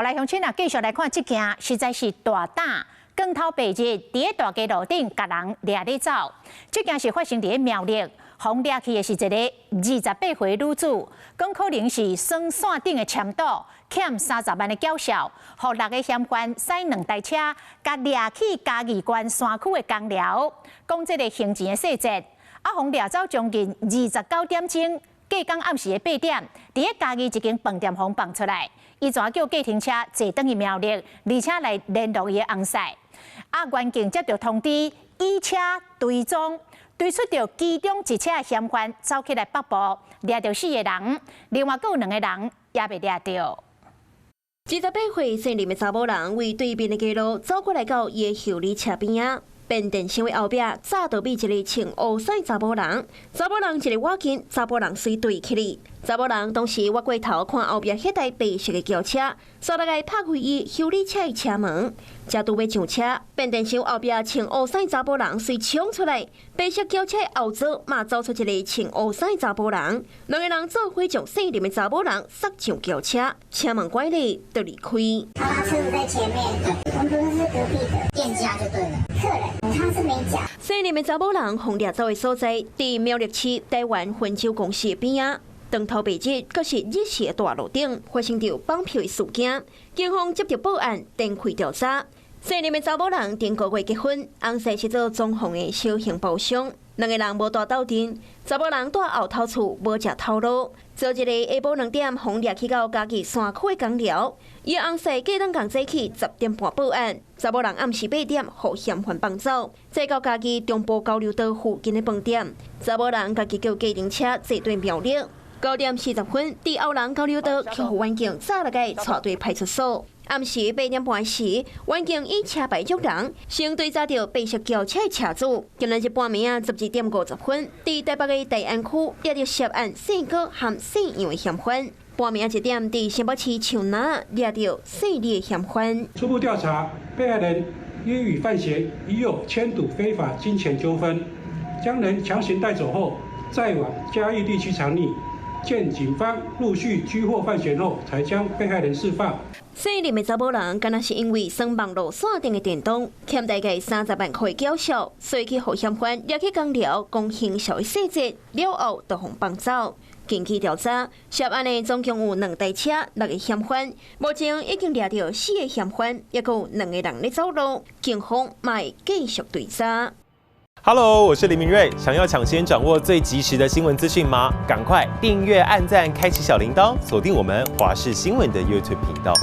來鄉親啊，繼續來看這件，實在是大膽。光頭白日，佇咧大街路頂，共人掠咧走。這件是發生佇咧苗栗，予掠去的是一个28歲女子，講可能是耍線頂的簽賭，欠30萬的繳數，予六个嫌犯駛兩台車，共掠去嘉義縣山區的工寮，講這个還錢的細節，啊，予掠走將近29點鐘，隔工暗時的8點，佇咧嘉義一間飯店予放出來，伊怎叫計程車坐轉去苗栗，而且來聯絡伊的翁婿。啊，員警接著通知，以車追蹤，追出著其中一車的嫌犯走起來北部，掠著四个人，另外閣有兩个人猶未掠著。28歲姓林的查某人為對面的街路走過來到伊的修理車邊仔，變電箱的後壁早就被一个穿烏衫查某人，查某人一个倚近，查某人隨對起來。查某人當時倚過頭看後壁彼台白色的轎車，煞來共拍開伊修理車的車門，才拄欲上車，變電箱後壁穿烏衫查某人隨衝出來，白色轎車後座嘛走出一个穿烏衫查某人，兩個人做伙將姓林的查某人捒上轎車，車門關咧就離開。他車子在前面，我們不是隔壁的店家就對了，客人他是沒講。姓林的查某人予掠走的所在，佇苗栗市台灣溫州公司邊仔。當頭白日，閣是日時的大路頂發生著綁票的事件，警方接著報案，展開調查。姓林的查某人頂個月結婚，翁婿是做裝潢的小型包商，兩个人無大鬥陣，查某人蹛後頭厝無食頭路。昨日的下晡2點，予掠去到嘉義山區的工寮，伊翁婿隔頓共早起10點半報案，查某人暗時8點予嫌犯放走，再到嘉義中部交流道附近的飯店，查某人家己叫計程車坐轉苗栗。9點40分，佇後龍交流道，予員警早來共帶對派出所。暗時8點半時，員警以車牌捉人，先追查著白色轎車的車主。今仔日半暝仔12點50分，佇台北的大安區掠著涉案姓郭和姓楊的嫌犯。半暝仔1點，佇新北市樹林掠著姓李的嫌犯。初步調查，被害人因與范閒已有簽賭非法金錢糾紛，將人強行帶走後，再往嘉義地區藏匿。見警方陸續拘獲范閒後，才將被害人釋放。姓林的查某人，敢若是因為耍網路線頂的電動，欠大概30萬塊繳數，所以去予嫌犯掠去工寮講還數的細節，了後就予放走。根據調查，涉案的總共有兩台車、六个嫌犯，目前已經掠著四个嫌犯，猶閣有兩个人咧走路，警方嘛會繼續追查。 Hello，我是林明瑞。想要搶先掌握最及時的新聞資訊嗎？趕快訂閱、按讚、開啟小鈴鐺，鎖定我們華視新聞的 YouTube 頻道。